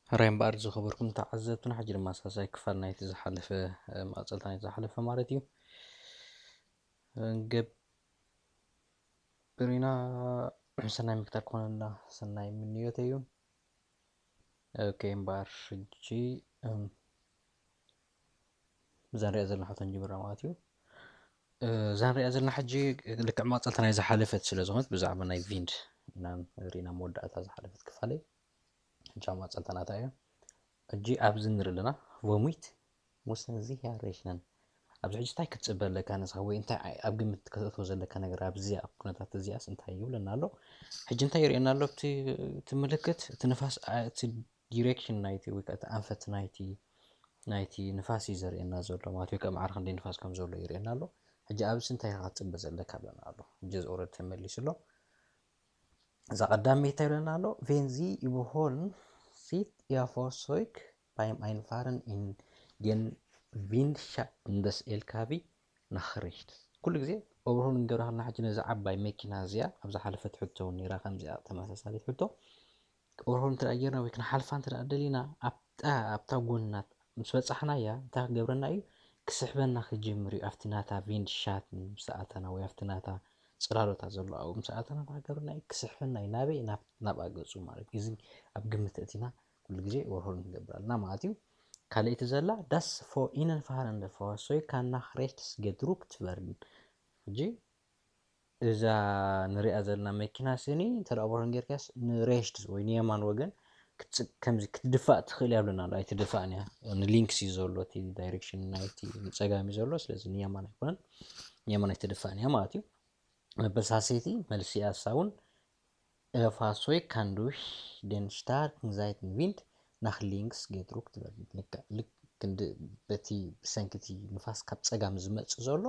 ሕራይ እምበኣር ዝኸበርኩም ተዓዘብትና፣ ሕጂ ድማ ሳልሳይ ክፋል ናይቲ ዝሓለፈ፣ እ፣ መቐጸልታ ናይቲ ዝሓለፈ ማለት እዩ። እ፣ ንገብር ኢና። ሰናይ ምክታል ክኾነልና ሰናይ ምንዮት እዩ። ኦኬ፣ እምበኣር ሕጂ፣ እም፣ እዛ ንሪኣ ዘለና ሕቶ ንጅምራ ማለት እዩ። እ፣ እዛ ንሪኣ ዘለና ሕጂ ልክዕ መቐጸልታ ናይ ዝሓለፈት ስለ ዝኾነት ብዛዕባ ናይ ቪንድ ኢና ርኢና መወዳእታ ዝሓለፈት ክፋለይ። ሕጂ ኣብ መቐጸልታ ናታ እያ። ሕጂ ኣብዚ ንርኢ ኣለና ቮሚት ሙሰን ዚ ያሬሽነን። ኣብዚ ሕጂ እንታይ ክትጽበ ኣለካ ንስኻ ወይ እንታይ ኣይ-፣ ኣብ ግምት ከተእትዎ ዘለካ ነገር ኣብዚ ኣብ ኩነታት እዚኣስ እንታይ ይብለና ኣሎ? ሕጂ እንታይ ይርእየና ኣሎ? እቲ፣ እቲ ምልክት፣ እቲ ንፋስ፣ ኣ-፣ እቲ ዲሬክሽን ናይቲ ወይ ከዓ እቲ ኣንፈት ናይቲ፣ ናይቲ ንፋስ እዩ ዘርእየና ዘሎ ማለት እዩ። ከም ማዕረ ክንደይ ንፋስ ከም ዘሎ ይርእየና ኣሎ። ሕጂ ኣብዚ እንታይ ኢኻ ክትጽበ ዘለካ ብለና ኣሎ። ሕጂ እዚ ኦረድ ተመሊሱ ኣሎ። እዛ ቀዳመይቲ እንታይ ይብለና ኣሎ? Wenn Sie überholen, zieht Ihr Fahrzeug beim Einfahren in den Windschatten des L K W nach rechts. ኩሉ ግዜ ኦቨርሆል ንገብራ ከለና ሕጂ ነዛ ዓባይ መኪና እዚኣ ኣብ ዝሓለፈት ሕቶ እውን ነይራ ከምዚኣ ተመሳሳሊት ሕቶ። ኦቨርሆል እንተ ደኣ ጌርና ወይ ክንሓልፋ እንተ ደኣ ደሊና ኣብታ፣ ኣብታ ጎንና ምስ በጻሕናያ እንታይ ክገብረና እዩ? ክስሕበና ክጅምር እዩ። ኣብቲ ናታ ቪንድ ሻት ምስ ኣተና ወይ ኣብቲ ናታ ጽላሎታ ዘሎ ኣብኡ ምስ ኣተና እንታይ ክገብረና እዩ? ክስሕበና እዩ። ናበይ? ናብ፣ ናብኣ ገጹ ማለት እዩ። እዚ ኣብ ግምት እቲና ኩሉ ግዜ ኦቨርሆል ክንገብር ኣለና ማለት እዩ። ካልኣይቲ ዘላ das vor Ihnen fahrende Fahrzeug kann nach rechts gedrückt werden። ሕጂ እዛ ንሪኣ ዘለና መኪና ስኒ እንተ ደኣ ኦቨርሆል ጌርካስ ንሬሽት ወይ ንየማን ወገን ክትጽ-፣ ከምዚ ክትድፋእ ትኽእል እያ ብለና ኣሎ። ኣይትድፋእን እያ። ንሊንክስ እዩ ዘሎ፣ እቲ ዳይሬክሽን ናይቲ ንጸጋም እዩ ዘሎ። ስለዚ ንየማን ኣይኮነን፣ ንየማን ኣይትድፋእን እያ ማለት እዩ። መበል ሳልሰይቲ መልሲ እያ እሳ እውን፣ Ihr Fahrzeug kann durch den starken Seitenwind nach links gedrückt werden። ልክዕ፣ ልክ ክንዲ በቲ ብሰንኪ እቲ ንፋስ ካብ ጸጋም ዝመጽእ ዘሎ፣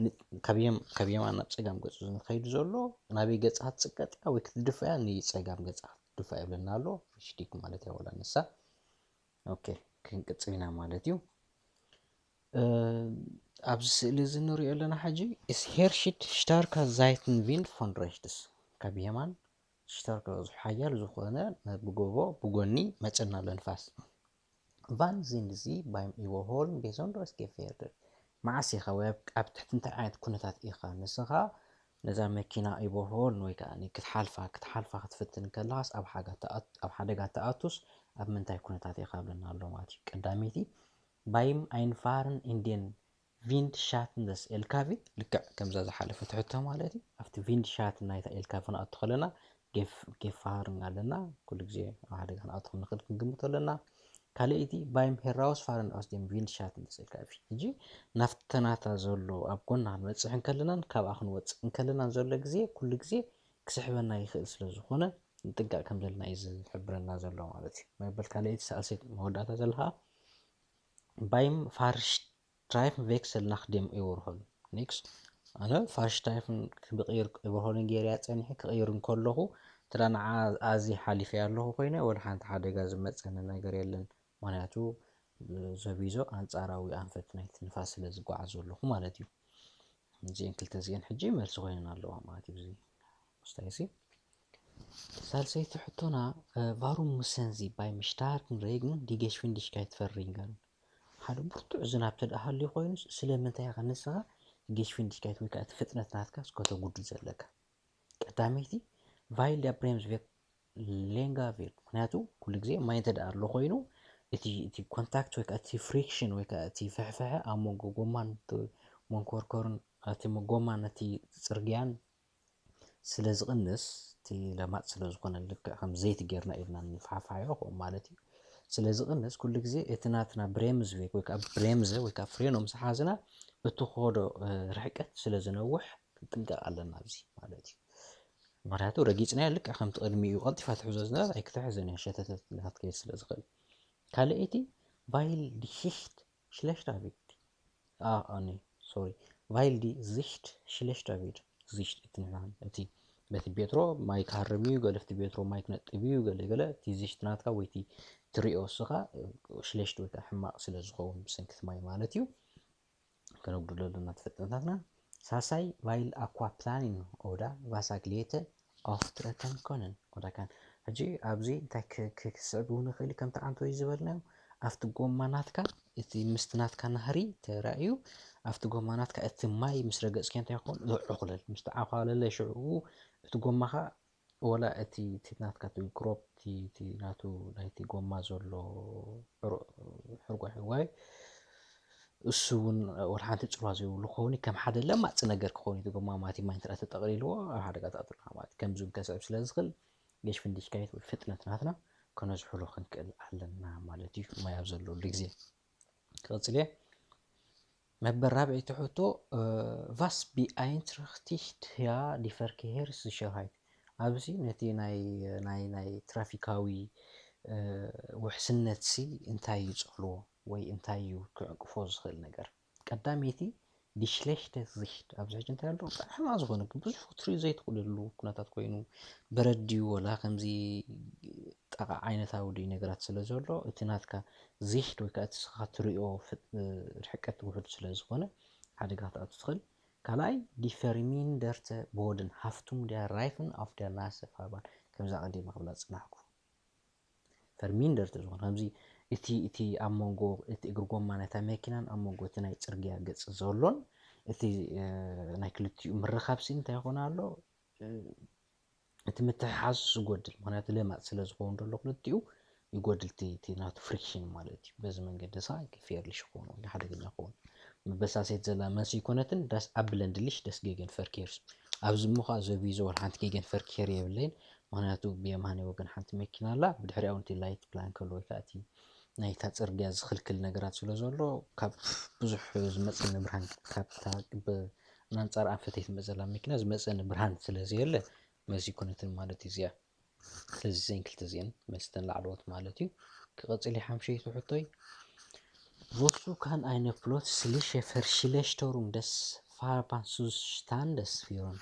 ን-፣ ካብ የም-፣ ካብ የማን ናብ ጸጋም ገጹ ዝኸይድ ዘሎ፣ ናበይ ገጻ ክትጽቀጥ እያ ወይ ክትድፋእ እያ? ንጸጋም ገጻ ክትድፋእ እያ ይብለና ኣሎ። ሪሽቲክ ማለት እያ ዋላ ንሳ። ኦኬ፣ ክንቅጽል ኢና ማለት እዩ። እ፣ ኣብዚ ስእሊ እዚ ንሪኦ ኣለና ሕጂ፣ Es herrscht starker Seitenwind von rechts። ካብ የማን ስታርክ ሓያል ዝኾነ ብጎቦ ብጎኒ መጽና ኣሎ ንፋስ። Wann sind Sie beim Überholen besonders gefährdet? መዓስ ኢኻ ወይ ኣብ፣ ኣብ ትሕቲ እንታይ ዓይነት ኩነታት ኢኻ ንስኻ ነዛ መኪና ኢበርሆል ወይ ከዓ ክትሓልፋ፣ ክትሓልፋ ክትፍትን ከለኻስ ኣብ ሓጋ ትኣት-፣ ኣብ ሓደጋ ትኣቱስ ኣብ ምንታይ ኩነታት ኢኻ ብለና ኣሎ ማለት እዩ። ቀዳመይቲ፣ Beim Einfahren in den Windschatten des L K W፣ ልክዕ ከምዛ ዝሓለፈት ሕቶ ማለት እዩ። ኣብቲ ቪንድሻትን ናይታ ኤልካቪ ክንኣቱ ከለና ጌፍ-፣ ጌፋርን ኣለና። ኩሉ ግዜ ኣብ ሓደጋ ክንኣቱ ከም ንኽእል ክንግምቶ ኣለና። ካልኣይቲ፣ Beim Herausfahren aus dem Windschatten des L K W። ሕጂ ናብቲ ናታ ዘሎ ኣብ ጎና ክንበጽሕ እንከለናን ካብኣ ክንወጽእ እንከለናን ዘሎ ግዜ ኩሉ ግዜ ክስሕበና ይኽእል ስለ ዝኾነ ንጥንቀቕ ከም ዘለና እዩ ዝሕብረና ዘሎ ማለት እዩ። መበል ካልኣይቲ ሳልሰይቲ መወዳእታ ዘለኻ፣ Beim Fahrstreifen wechseln nach dem Überholen። ኔክስት፣ ኣነ ፋርሽታይፍን ክቕይር፣ ኢበርሆልን ገይረ እያ ጸኒሐ ክቕይር እንከለኹ፣ ትላ ንዓ ኣዝየ ሓሊፈ ኣለኹ ኮይነ፣ ወላ ሓንቲ ሓደጋ ዝመጸኒ ነገር የለን። ምኽንያቱ፣ ዘቢዞ ኣንጻራዊ ኣንፈት ናይቲ ንፋስ ስለ ዝጓዓዝ ዘለኹ ማለት እዩ። እዚአን ክልተ እዚአን ሕጂ መልሲ ኮይነን ኣለዋ ማለት እዩ። እዚ ምስታይ እዚ ሳልሰይቲ ሕቶና፣ እ፣ Warum müssen Sie beim starken Regen die Geschwindigkeit verringern? ሓደ ብርቱዕ ዝናብ ተደኣ ሃልዩ ኮይኑስ፣ ስለምንታይ ኢኻ ንስኻ ጌሽዊንዲሽካይት ወይ ከዓ እቲ ፍጥነት ናትካ እስከ ተጉድል ዘለካ? ቀዳመይቲ፣ Weil der Bremsweg länger wird። ምኽንያቱ ኩሉ ግዜ ማይ እንተ ደኣ ኣሎ ኮይኑ፣ እቲ፣ እቲ ኮንታክት ወይ ከዓ እቲ ፍሪክሽን ወይ ከዓ እቲ ፍሕፍሐ ኣብ መንጎ ጎማን እቲ መንኮርኮርን፣ እቲ ጎማን እቲ ጽርግያን ስለ ዝቕንስ፣ እቲ ለማጽ ስለ ዝኾነ፣ ልክዕ ከም ዘይቲ ጌርና ኢድና ንፋሕፋሖ ከምኡ ማለት እዩ። ስለ ዝቕንስ፣ ኩሉ ግዜ እቲ ናትና ብሬምዝ ዌግ ወይ ከዓ ብሬምዘ ወይ ከዓ ፍሬኖ ምስ ሓዝና፣ እቲ ክኸዶ፣ እ፣ ርሕቀት ስለ ዝነውሕ ክንጥንቀቕ ኣለና ኣብዚ ማለት እዩ። ምኽንያቱ ረጊጽናዮ ልክዕ ከምቲ ቅድሚኡ ቀልጢፋ ትሕዞ ዝነበረት ኣይክትሕዞን እያ፣ ሸተተት ኢላ ክትከይድ ስለ ዝኽእል። ካልኣይቲ፣ Weil die Sicht schlechter wird። ኣ፣ ኣ፣ ኔ፣ ሶሪ። Weil die Sicht schlechter wird። Sicht፣ እቲ ንሕና፣ እቲ በቲ ቤትሮ ማይ ክሃርም እዩ፣ ገለ እቲ ቤትሮ ማይ ክነጥብ እዩ፣ ገለ፣ ገለ፣ እቲ Sicht ናትካ ወይ እቲ ትሪኦ እስኻ፣ እ፣ ሽሌሽት ወይ ከዓ ሕማቕ ስለ ዝኸውን ብሰንኪ እቲ ማይ ማለት እዩ። ከነጉድሎ ኣለና እቲ ፍጥነታትና። ሳልሳይ፣ Weil Aquaplaning oder Wasserglätte auftreten können oder kann። ሕጂ ኣብዚ እንታይ ክ- ክ- ክስዕብ እውን ይኽእል እዩ? ከምቲ ዓንቶ እዩ ዝበልናዮ፣ ኣብቲ ጎማ ናትካ፣ እቲ ምስቲ ናትካ ናህሪ ተራእዩ፣ ኣብቲ ጎማ ናትካ እቲ ማይ ምስ ረገጽክዮ እንታይ ይኸውን? ይዕኹለል። ምስ ተዓዃለለ ሽዑ እቲ ጎማኻ ወላ እቲ እቲ ናትካ እቲ ግሮፕ እቲ እቲ ናቱ ናይቲ ጎማ ዘሎ ሕሩ- ሕርጓ ሕርጓይ እሱ እውን ወላ ሓንቲ ጽልዋ ዘይብሉ ክኸውን እዩ። ከም ሓደ ለማጺ ነገር ክኸውን እዩ። እቲ ጎማ ማለት እዩ፣ ማይ እንተ ተጠቕሊልዎ ኣብ ሓደጋ ተኣትሉ ማለት እዩ። ከምዚ እውን ከስዕብ ስለ ዝኽእል ጌሽ ፍንዲሽካይት ወይ ፍጥነት ናትና ከነዝሕሎ ክንክእል ኣለና ማለት እዩ። ማይ ኣብ ዘለሉ ግዜ ክቕጽል እየ። መበል ራብዐይቲ ሕቶ፣ ቫስ ቢኣይንትራኽቲሽት ያ ዲፈርክሄር ዝሸሃይት ኣብዚ ነቲ ናይ ናይ ናይ ትራፊካዊ ውሕስነት ሲ እንታይ እዩ ዝጸልዎ ወይ እንታይ እዩ ክዕቅፎ ዝኽእል ነገር? ቀዳመይቲ ዲሽሌሽተ ዝሽት ኣብዚ ሕጂ እንታይ ኣሎ? ሕማቕ ዝኾነ ግን ብዙሕ ክትሪኦ ዘይትኽእለሉ ኩነታት ኮይኑ በረድ ድዩ ወላ ከምዚ ጠቓ ዓይነታዊ ድዩ ነገራት ስለ ዘሎ እቲ ናትካ ዝሽት ወይ ከዓ እቲ ስኻ ትሪኦ ፍጥ- ርሕቀት ውሑድ ስለ ዝኾነ ሓደጋ ክትኣቱ ትኽእል። ካልኣይ ዲፈርሚንደርተ ቦድን ሃፍቱም ዲያ ራይፍን ኣፍ ዲያ ናሰ ፋርባን ከምዚ ኣቐዲመ ክብላ ዝፅናሕኩ ፈርሚንደርተ ዝኾነ ከምዚ እቲ እቲ ኣብ መንጎ እቲ እግሪ ጎማ ናይታ መኪናን ኣብ መንጎ እቲ ናይ ፅርግያ ገፅ ዘሎን እቲ ናይ ክልቲኡ ምርኻብ ሲ እንታይ ይኾን ኣሎ? እቲ ምትሕሓዝ ዝጎድል ምክንያቱ ለማፅ ስለ ዝኸውን ዘሎ ክልቲኡ ይጎድል እቲ ናቱ ፍሪክሽን ማለት እዩ። በዚ መንገዲ ሳ ፌርልሽ ክኸውን ወይ ሓደገኛ ክኸውን መበሳሰይት ዘላ መሲ ይኮነትን ዳስ ኣብለንድልሽ ደስ ገገን ፈርኬርስ ኣብዚ ምዃ ዘቢዞ ወላ ሓንቲ ገገን ፈርኬር የብለይን። ምክንያቱ ብየማኒ ወገን ሓንቲ መኪና ኣላ ብድሕሪኣ እውን እቲ ላይት ፕላንክ ኣሎ ወይ ከዓ እቲ ናይታ ፅርግያ ዝኽልክል ነገራት ስለ ዘሎ ካብ ብዙሕ ዝመፀኒ ብርሃን ካብታ ብናንፃር ኣንፈተይ ትመፀላ መኪና ዝመፀኒ ብርሃን ስለ ዘየለ መዚ ኩነትን ማለት እዩ እዚኣ። ስለዚ እዚን ክልተ እዚን መስተን ላዕለዎት ማለት እዩ። ክቐፅል ሓምሸይቲ ሕቶይ ቮሱ ካን ኣይነ ፕሎት ስሊሸ ፈርሽለሽተሩም ደስ ፋርባን ሱስታን ደስ ፊሮን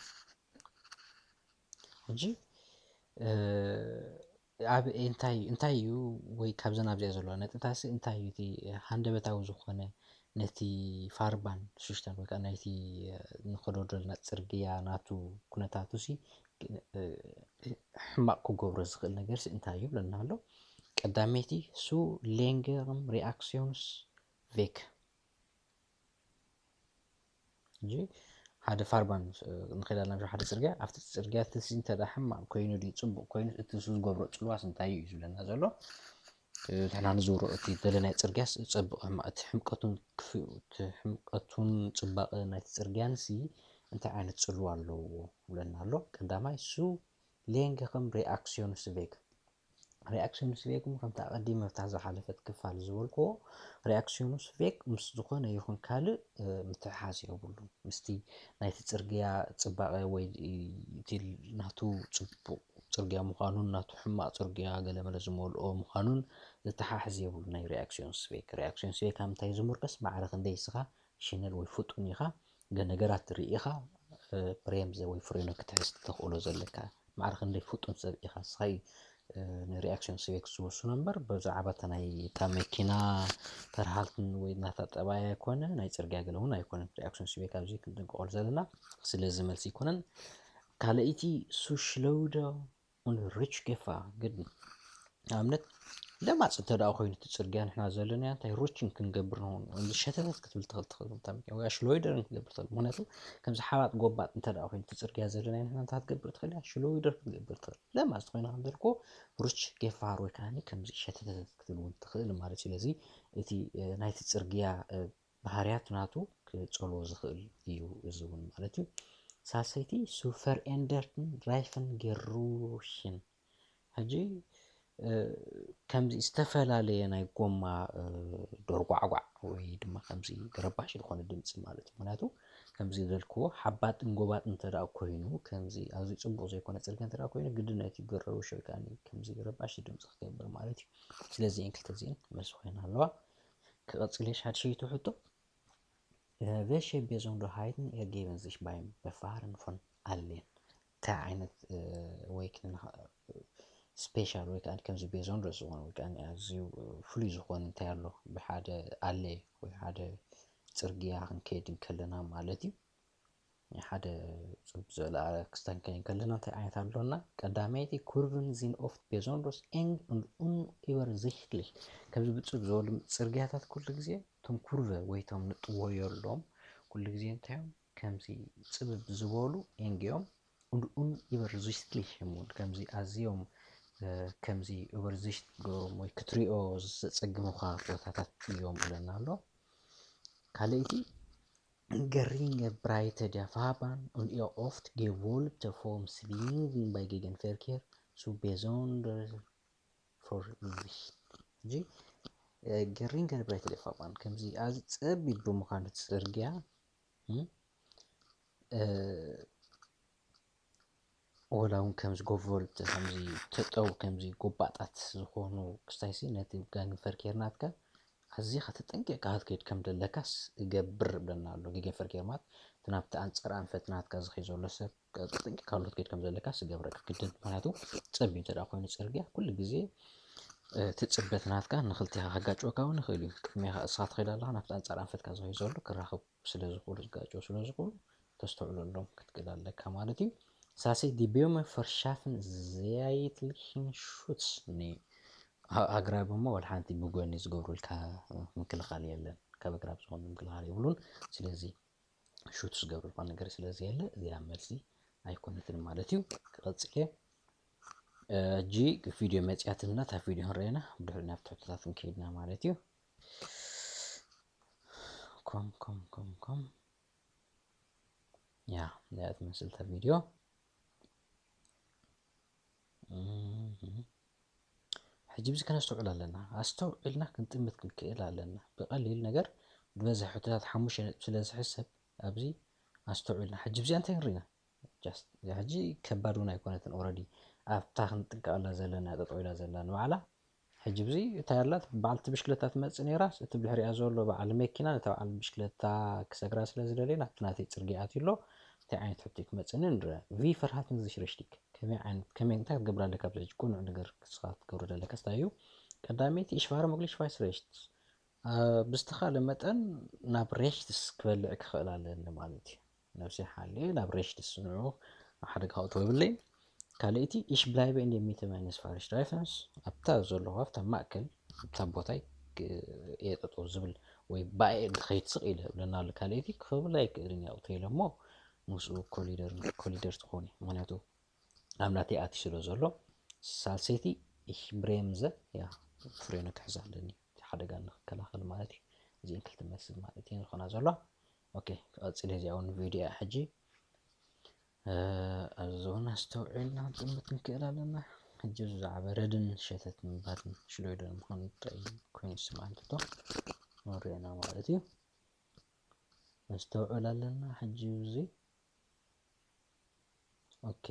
ሕጂ ኣብ እንታይ እንታይ እዩ ወይ ካብዘን ኣብዚኣ ዘለዋ ነጥብታሲ እንታይ እዩ እቲ ሃንደበታዊ ዝኾነ ነቲ ፋርባን ሽሽተን ወይ ከዓ ናይቲ ንኸዶ ዘለና ፅርግያ ናቱ ኩነታቱ ሲ ሕማቕ ክገብሮ ዝኽእል ነገር ሲ እንታይ እዩ ብለና ኣሎ። ቀዳመይቲ ሱ ሌንገርም ሪኣክሲዮንስ ቬክ ሕጂ ሓደ ፋርባን ንኸይድ ኣለና ሓደ ፅርግያ ኣብቲ ፅርግያ እቲ እንተ ሕማቕ ኮይኑ ድዩ ፅቡቕ ኮይኑ እቲ ዝገብሮ ፅልዋስ እንታይ እዩ ዝብለና ዘሎ። ንሕና ንዝውሮ እቲ ዘለናይ ፅርግያስ ፀብቕ ሕማቕ እቲ ሕምቀቱን ክፍኡ እቲ ሕምቀቱን ፅባቐ ናይቲ ፅርግያን ሲ እንታይ ዓይነት ፅልዋ ኣለዎ ይብለና ኣሎ። ቀዳማይ ሱ ሌንገኸም ሪኣክሲዮንስ ቬክ ሪኣክሲዮንስ ቬክ ከምቲ ኣቐዲመ ኣብታ ዝሓለፈት ክፋል ዝበልክዎ ሪኣክሲዮንስ ቬክ ምስ ዝኾነ ይኹን ካልእ ምትሕሓዝ የብሉን ምስቲ ናይቲ ፅርግያ ፅባቐ ወይ እቲ ናቱ ፅቡቕ ፅርግያ ምዃኑን ናቱ ሕማቕ ፅርግያ ገለመለ ዝመልኦ ምዃኑን ዝተሓሕዝ የብሉ ናይ ሪኣክሲዮንስ ቬክ ሪኣክሲዮንስ ቬክ ኣብ ምንታይ ዝምርኮስ ማዕረ ክንደይ ንስኻ ሽነል ወይ ፍጡን ኢኻ ገ ነገራት ርኢኻ ብሬምዘ ወይ ፍሬኖ ክትሕዝ ተኽእሎ ዘለካ ማዕረ ክንደይ ፍጡን ሰብ ኢኻ ንስኻ እዩ ንሪኣክሽን ስቤክ ዝውስኖ እምበር ብዛዕባ እታ ናይ እታ መኪና ተርሃልትን ወይ ናታ ጠባይ ኣይኮነ ናይ ፅርግያ ገለ እውን ኣይኮነን ሪኣክሽን ስቤክ ኣብዚ ክንጥንቀቐሉ ዘለና ስለዚ መልሲ ኣይኮነን ካልኣይቲ ሱሽለውደ ሪች ገፋ ግድን ንኣብነት ለማፅ እንተ ደኣ ኮይኑ እቲ ፅርግያ ንሕና ዘለናዮ እንታይ ሩችን ክንገብር ንኸውን ሸተተት ክትብል ትኽእል ትኽእል ወይ ሽሎይደርን ክትገብር ትኽእል ምክንያቱ ከምዚ ሓባጥ ጎባጥ እንተ ደኣ ኮይኑ እቲ ፅርግያ ዘለናዮ ንሕና እንታይ ክትገብር ትኽእል እያ ሽሎይደር ክትገብር ትኽእል ለማፅ ዝኾይና ከምዘልኮ ሩች ገፋር ወይ ከዓ ከምዚ ሸተተት ክትብል እውን ትኽእል ማለት ስለዚ እቲ ናይቲ ፅርግያ ባህርያት ናቱ ክፀልዎ ዝኽእል እዩ እዚ እውን ማለት እዩ ሳሰይቲ ሱፈር ኤንደርትን ራይፈን ገሩሽን ሕጂ ከምዚ ዝተፈላለየ ናይ ጎማ ዶርጓዕጓዕ ወይ ድማ ከምዚ ረባሽ ዝኾነ ድምፂ ማለት እዩ ምክንያቱ ከምዚ ዘልክዎ ሓባጥን ጎባጥ እንተ ኮይኑ ከምዚ ኣዝዩ ፅቡቅ ዘይኮነ ፅርግያ እንተ ኮይኑ ግዲ ነቲ ገረሩሽ ወይ ከዓ ከምዚ ረባሽ ድምፂ ክገብር ማለት እዩ ስለዚ እን ክልተ እዚእን መልሲ ኮይና ኣለዋ ክቐፅል ሻድሸይቱ ሕቶ Welche Besonderheiten ergeben sich beim Befahren von Alleen? እንታይ ዓይነት ወይ ስፔሻል ወይ ከዓ ከምዚ ቤዞንደር ዝኾነ ወይ ከዓ ኣዝዩ ፍሉይ ዝኾነ እንታይ ኣሎ ብሓደ ኣለ ወይ ሓደ ፅርግያ ክንከይድ እንከለና ማለት እዩ ሓደ ጽብ ዝበለ ክስተንከን ከለና እንታይ ዓይነት ኣሎና? ቀዳመይቲ ኩርቭን ዚን ኦፍት ቤዞንዶስ ኤንግ ኡን ኡን ኢበር ዝሽትሊ። ከምዚ ብጽብ ዝበሉ ጽርግያታት ኩሉ ግዜ እቶም ኩርቨ ወይ እቶም ንጥወዮ ኣሎም ኩሉ ግዜ እንታይ እዮም? ከምዚ ጽብብ ዝበሉ ኤንግ እዮም። ኡን ኡን ኢበር ዝሽትሊ ይሽሙን ከምዚ ኣዝዮም ከምዚ እበር ዝሽት ገሮም ወይ ክትሪኦ ዘጸግምኻ ቦታታት እዮም ብለና ኣሎ። ካልእቲ ገሪንገ ብራይተ ዲያ ፋባን und ihr oft gewollte Form zwingen bei Gegenverkehr zu besonders Vorsicht. ገሪንገ ብራይተ ዲያ ፋባን ከምዚ ኣዚ ጸቢብ ብምዃኑ ጽርግያ ወላ እውን ከምዚ ጎቨልት ከምዚ ተጠው ከምዚ ጎባጣት ዝኾኑ ክስታይሲ ነቲ ጋንግፈርኬር ናትካ ኣዚኻ ተጠንቂቕካ ክትከይድ ከም ዘለካስ እገብር ብለና ኣሎ። ጌገንፈርኬር ማለት እቲ ናብቲ ኣንጻር ኣንፈት ናትካ ዝኸይ ዘሎ ሰብ ተጠንቂቕካ ኣሎ ክትከይድ ከም ዘለካስ እገብረካ ግድን። ምክንያቱ ጸቢብ እንተ ደኣ ኮይኑ ጽርግያ ኩሉ ግዜ እቲ ጽበት ናትካ ንኽልቲኻ ከጋጭወካ እውን ይኽእል እዩ። ቅድሜኻ እስኻ ትኸይድ ኣለኻ ናብቲ ኣንጻር ኣንፈትካ ዝኸይ ዘሎ ክራኸብ ስለ ዝኽእሉ ዝጋጨው ስለ ዝኽእሉ ተስተውዕለሎም ክትክእል ኣለካ ማለት እዩ። ሳሰይ ዲቢዮመ ፈርሻፍን ዘያይትልሽን ሹትስ ኒ ኣግራብ እሞ ወላ ሓንቲ ብጎኒ ዝገብሩልካ ምክልኻል የለን። ካብ ኣግራብ ዝኾነ ምክልኻል የብሉን። ስለዚ ሹት ዝገብሩልካ ነገር ስለ ዘየለ እዚኣ መልሲ ኣይኮነትን ማለት እዩ። ክቐጽል እየ። ሕጂ ቪድዮ መፅያትልና እታ ቪድዮ ንረአና ብድሕሪ ናብ ትሕቶታት ንከይድና ማለት እዩ። ኮም ኮም ኮም ኮም ያ እዚኣ ትመስል እታ ቪድዮ። ሕጂ ብዚ ከነስተውዕል ኣለና። ኣስተውዒልና ክንጥምት ክንክእል ኣለና። ብቐሊል ነገር ዝበዝሕ ሕቶታት ሓሙሽተ ነጥቢ ስለ ዝሕሰብ ኣብዚ ኣስተውዒልና። ሕጂ ብዚኣ እንታይ ንሪና? ሕጂ ከባድ እውን ኣይኮነትን። ኦረዲ ኣብታ ክንጥንቀቐላ ዘለና ጠጠው ኢላ ዘላ ንባዕላ ሕጂ ብዚ እታ ያላት በዓልቲ ብሽክለታ ትመጽእ ነይራስ እቲ ብድሕሪኣ ዘሎ በዓል መኪና ነታ በዓል ብሽክለታ ክሰግራ ስለ ዝደለየ ናብቲ ናተይ ጽርግያ ኣትዩ ኣሎ። እንታይ ዓይነት ሕቶ ክመጽእኒ ንርአ። ቪ ፈርሃት ንዝሽ ረሽቲክ ከመይ ዓይነት ከመይ እንታይ ክትገብር ኣለካ ኣብዚ ሕጂ ቁኑዕ ነገር ክስኻ ክትገብሮ ዘለካ ስታይ እዩ። ቀዳመይቲ ich fahre möglicherweise rechts ብዝተኻለ መጠን ናብ ሬሽትስ ክበልዕ ክኽእል ኣለኒ ማለት እዩ። ነብሰይ ሓልየ ናብ ሬሽትስ ንዑ ሓደጋ ከእትዎ የብለይን። ካልእቲ ich bleibe in der Mitte meines Fahrstreifens ኣብታ ዘለኹ ኣብታ ማእከል ኣብታ ቦታይ እየ ጠጠው ዝብል ወይ ባኤ ድኸይድ ስቕ ኢለ እብለና ኣሎ። ካልእቲ ክብል ኣይክእልን እየ ኣውተይለ እሞ ምስኡ ኮሊደር ኮሊደር ትኾኒ ምክንያቱ ኣብ ናተይ ኣትዩ ስለ ዘሎ። ሳልሰይቲ ich bremse ያ ፍሬኑ ክሕዝ ኣለኒ ሓደጋ ንክከላኸል ማለት እዩ። እዚእን ክልተ መስል ማለት እዩ ዝኾና ዘሎ። ኦኬ ክቐጽል እዚኣ እውን ቪድዮ እያ ሕጂ ኣብዚ እውን ኣስተውዒልና ክንጥምት ንክእል ኣለና። ሕጂ ብዛዕባ ረድን ሸተት ምባልን ሽሎይዶ ንምዃኑ ጥራይ ኮይኑ ይስማዕ እንተቶ ንሪአና ማለት እዩ። ነስተውዕል ኣለና ሕጂ እዚ ኦኬ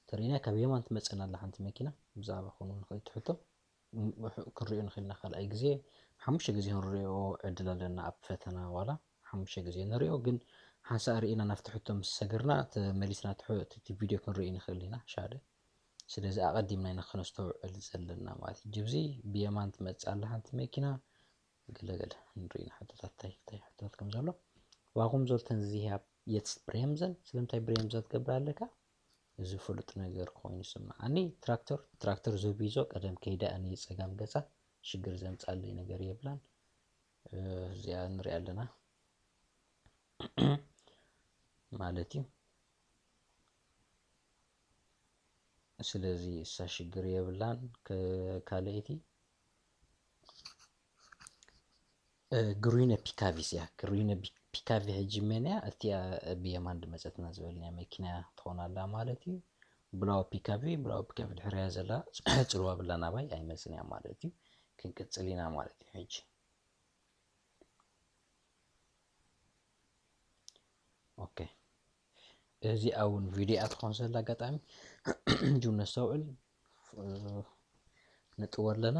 ተሪእና ካብ የማን ትመፀና ኣላ ሓንቲ መኪና ብዛዕባ ኮኑ ንኽእል ትሕቶ ክንሪኦ ንኽእልና ካልኣይ ግዜ ሓሙሽተ ግዜ ክንሪኦ ዕድል ኣለና ኣብ ፈተና ዋላ ሓሙሽተ ግዜ ንሪኦ ግን ሓንሳእ ርኢና ናብቲ ሕቶ ምስ ሰገርና ተመሊስና እቲ ቪድዮ ክንርኢ ንኽእል ኢና ሻደ ስለዚ ኣቐዲምና ኢና ከነስተውዕል ዘለና ማለት እዩ ጅብዚ ብየማን ትመፅእ ኣላ ሓንቲ መኪና ገለገለ ንርኢ ንሕቶታት እንታይ እንታይ ሕቶታት ከም ዘሎ ዋኹም ዞልተን ዝህያብ የትስ ብሬምዘን ስለምንታይ ብሬምዘ ትገብር ኣለካ እዚ ፍሉጥ ነገር ኮይኑ ይስምዓኒ ትራክተር ትራክተር ዞቢዞ ቀደም ከይዳ እኒ ፀጋም ገፃ ሽግር ዘምፃለይ ነገር የብላን እዚኣ ንሪኣ ኣለና ማለት እዩ ስለዚ እሳ ሽግር የብላን ካልአይቲ ግሪነ ፒካቪስ እያ ግሪነ ፒካቪ ሕጂ መን እያ እቲያ ብየማን ድመፀትና ዝበልናያ መኪና ትኾን ኣላ ማለት እዩ ብላው ፒካቪ ብላው ፒካቪ ድሕርያ ዘላ ፅልዋ ብላ ናባይ ኣይመፅን እያ ማለት እዩ ክንቅፅል ኢና ማለት እዩ ሕጂ ኦኬ እዚኣ እውን ቪድዮ ትኾን ዘላ ኣጋጣሚ ጁም ነስተውዕል ነጥዎ ኣለና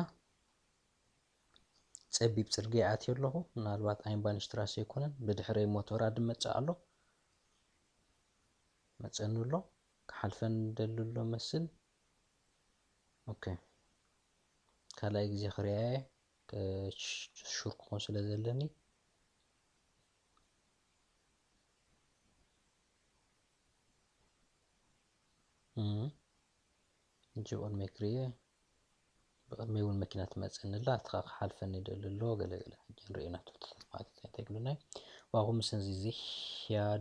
ፀቢብ ፅርግያ ኣትዮ ኣለኹ ምናልባት ኣይምባንሽትራስ ኣይኮነን ብድሕረይ ሞቶራ ድመፅእ ኣሎ መፀኒ ኣሎ ክሓልፈን ደሊ ኣሎ መስል ኦኬ ካልኣይ ግዜ ክሪኣየ ሹር ክኾን ስለ ዘለኒ ሕጂ ብቕድመይ ክርእየ፣ ብቕድመይ እውን መኪና ትመፅእኒ ኣላ። ኣትኻ ክሓልፈኒ ይደሊ ኣሎ። ገለገለ ሕጂ ንርእዮ ናቱ ማለት እንታይ ክብለና እዩ? Warum müssen Sie sich hier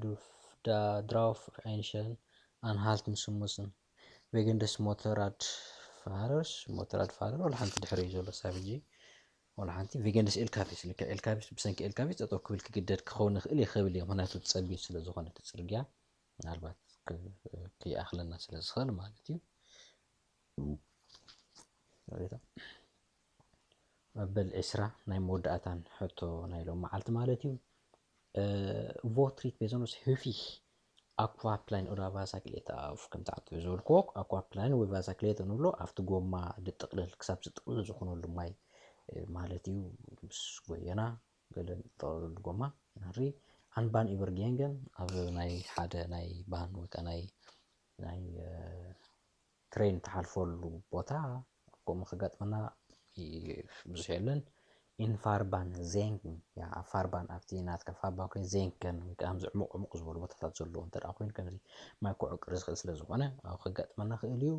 drauf einstellen? Anhalten zu müssen. Wegen des Motorradfahrers, Motorradfahrer ወላ ሓንቲ ድሕሪ እዩ ዘሎ ሳብ ሕጂ። ወላ ሓንቲ wegen des L K Ws፣ ልክዕ L K Ws፣ ብሰንኪ L K Ws ጠጠው ክብል ክግደድ ክኸውን ይኽእል እየ ክብል እየ። ምክንያቱ ጸቢብ ስለ ዝኾነ እቲ ጽርግያ ምናልባት ክይኣኽለና ስለ ዝኽእል ማለት እዩ። መበል ዕስራ ናይ መወዳእታን ሕቶ ናይ ሎም መዓልቲ ማለት እዩ። ቮትሪት ቤዘኖስ ህፊህ ኣኳፕላይን ኦዳ ቫሳክሌታ ኣፍ ከም ትዓጥዩ ዝበልክዎ ኣኳፕላይን ወይ ቫሳክሌታ ንብሎ ኣብቲ ጎማ ድጥቕልል ክሳብ ዝጥቕልል ዝኾነሉ ማይ ማለት እዩ። ምስ ጎየና ገለ ንጠቕልሉ ጎማ ንርኢ ኣንባን ኢቨርጌንገን ኣብ ናይ ሓደ ናይ ባን ወይ ከዓ ናይ ናይ ትሬን ትሓልፈሉ ቦታ ከምኡ ከጋጥመና ብዙሕ የለን። ኢንፋርባን ዜንክን ያ ኣብ ፋርባን ኣብቲ ናትካ ፋርባን ኮይኑ ዜንከን ወይ ከዓ ከምዚ ዕሙቕ ዕሙቕ ዝበሉ ቦታታት ዘለዎ እንተ ደኣ ኮይኑ ከምዚ ማይ ክዕቅር ዝኽእል ስለ ዝኾነ ኣብ ከጋጥመና ክእል እዩ።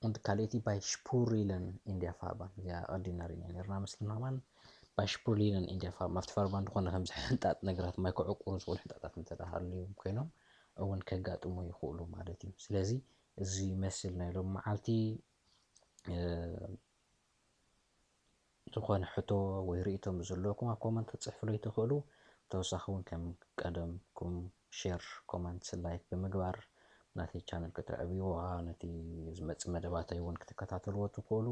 እንዲ ካልእቲ ባይ ሽፑሪለን ኢንዲያ ፋርባን እዚኣ ቀዲና ሪና ነርና ምስልና ማን ባይ ሽፑሪለን ኢንዲያ ፋርባን ኣብቲ ፋርባን ዝኾነ ከምዚ ሕንጣጥ ነገራት ማይ ክዕቁሩ ዝኽእሉ ሕንጣጣት እንተ ደኣ ሃልዮም ኮይኖም እውን ከጋጥሙ ይኽእሉ ማለት እዩ። ስለዚ እዚ ይመስል ናይ ሎም መዓልቲ ዝኾነ ሕቶ ወይ ርእይቶ ምስ ዘለኩም ኣብ ኮመንት ክትፅሕፍለይ ትኽእሉ። ብተወሳኺ እውን ከም ቀደምኩም ሼር ኮመንት ላይክ ብምግባር ናተይ ቻነል ክትዕብይዎ ነቲ ዝመፅእ መደባተይ እውን ክትከታተልዎ ትኽእሉ።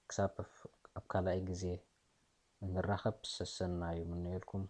ክሳብ ኣብ ካልኣይ ግዜ እንራኸብ ሰሰና ይምነየልኩም።